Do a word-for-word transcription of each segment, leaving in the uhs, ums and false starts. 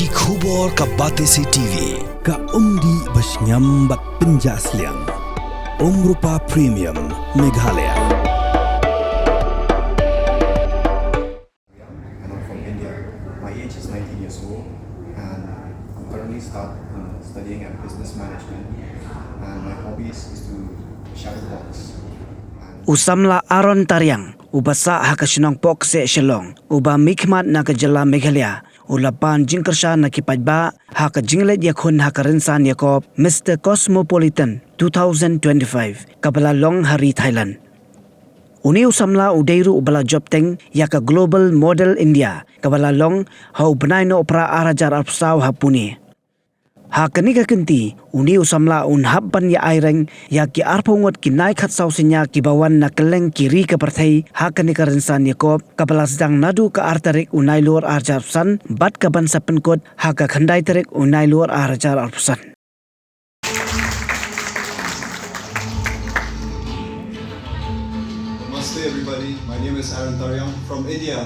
Ki khubor ka Batesi T V, ka umdih ba shngiam bad pynjah sliang. Umrupa Premium, Meghalaya. And I'm from India. My age is nineteen years old, and I'm currently start, uh, studying at business management. And my hobbies is to shadow box. And U samla Aaron Tariang, uba sah ha ka shnong Pohkseh Shillong, uba mihkhmat na ka jylla Meghalaya, u la pan jingkyrshan na ki paidbah ha ka jingleit ïakhun ha ka rynsan ïakob Mister Cosmopolitan two thousand twenty-five, kaba la long ha ri Thailand. Une u samla u dei ruh uba la jop teng ïa ka Global Model India, kaba la long ha u bnai Nohprah ar hajar arphew saw ha Pune. Ha kane ka kynti, une u samla un hap ban ïa aireng ïa ki arphew ngut ki nai khatsaw synñia kiba wan na kylleng ki ri ka pyrthei ha kane ka rynsan ïakob, kaba la sdang naduh ka ar tarik u Nailur ar hajar arphew san bad ka ban sa pynkut ha ka khyndai tarik u Nailur ar hajar arphew san. Namaste, everybody. My name is Aaron Tariang from India.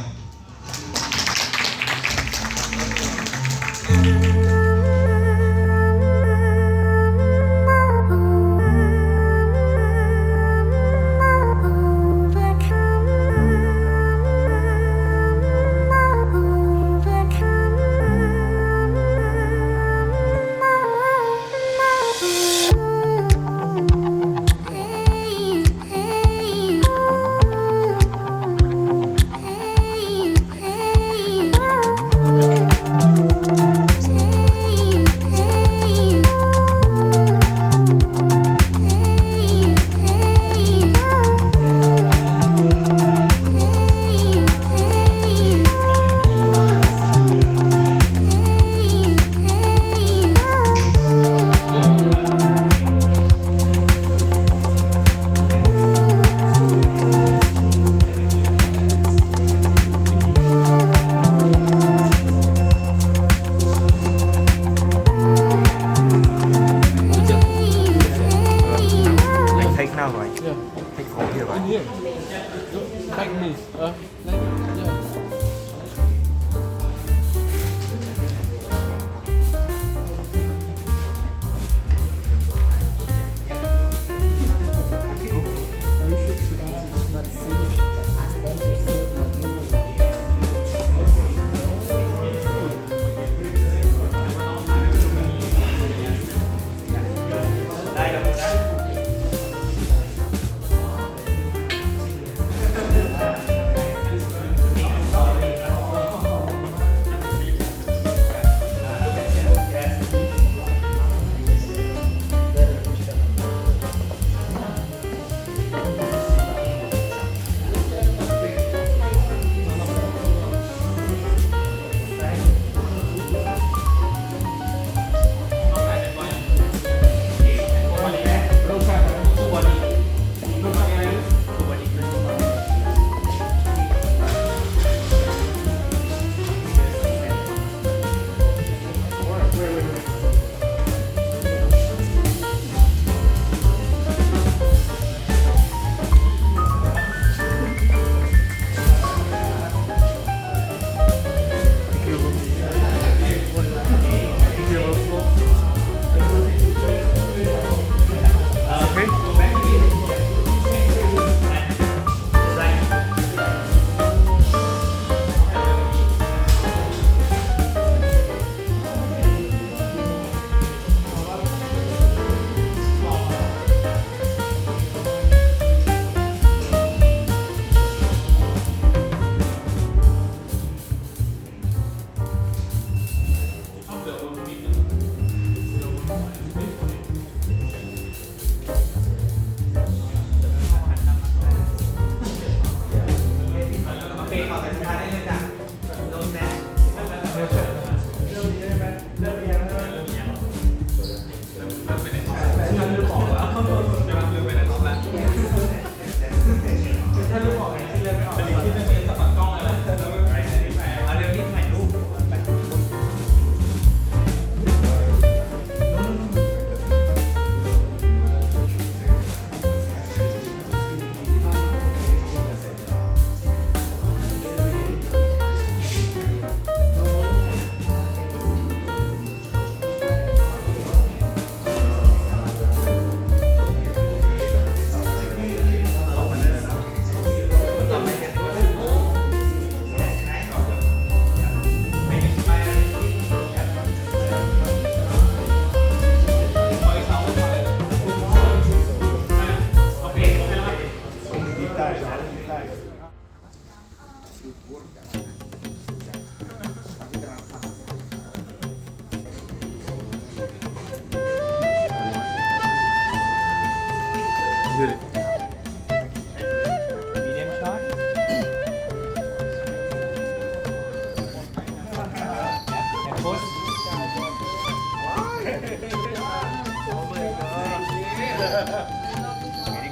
Very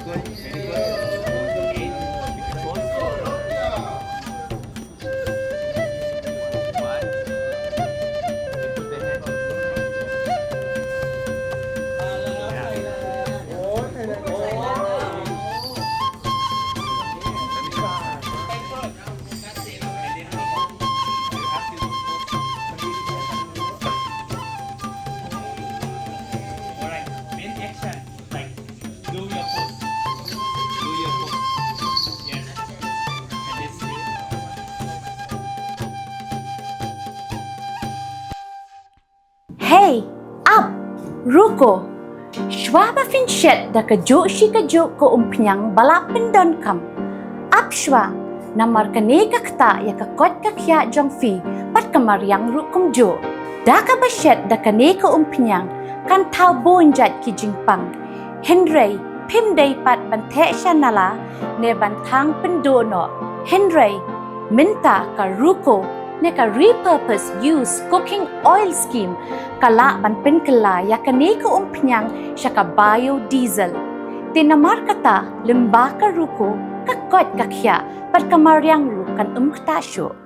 good, very good. Okay. One. Put the hand. Yeah. Alright, main action. Like, do your pose. Do your pose. Yes. And this way. Hey, up, ruko. Shwa ba phin shet da kajuh shi kajuh ka umphniang ba la pyndonkam, ap shwa, namar kane ka ktah ïa ka koit ka khiah jong phi bad ka mariang ruh kumjuh. Da kaba shet da kane ka umphniang kan thaw bun jait ki jingpang. Hynrei phim dei pat ban theh sha nala ne ban thang pynduh noh. Hynrei mynta ka ruko ne ka repurpose use cooking oil scheme ka lah ban pynkylla ïa kane ka umphniang sha ka biodiesel. Te namar kata, lyngba ka ruko, ka koit ka khiah bad ka mariang ruh kan ym ktah shuh.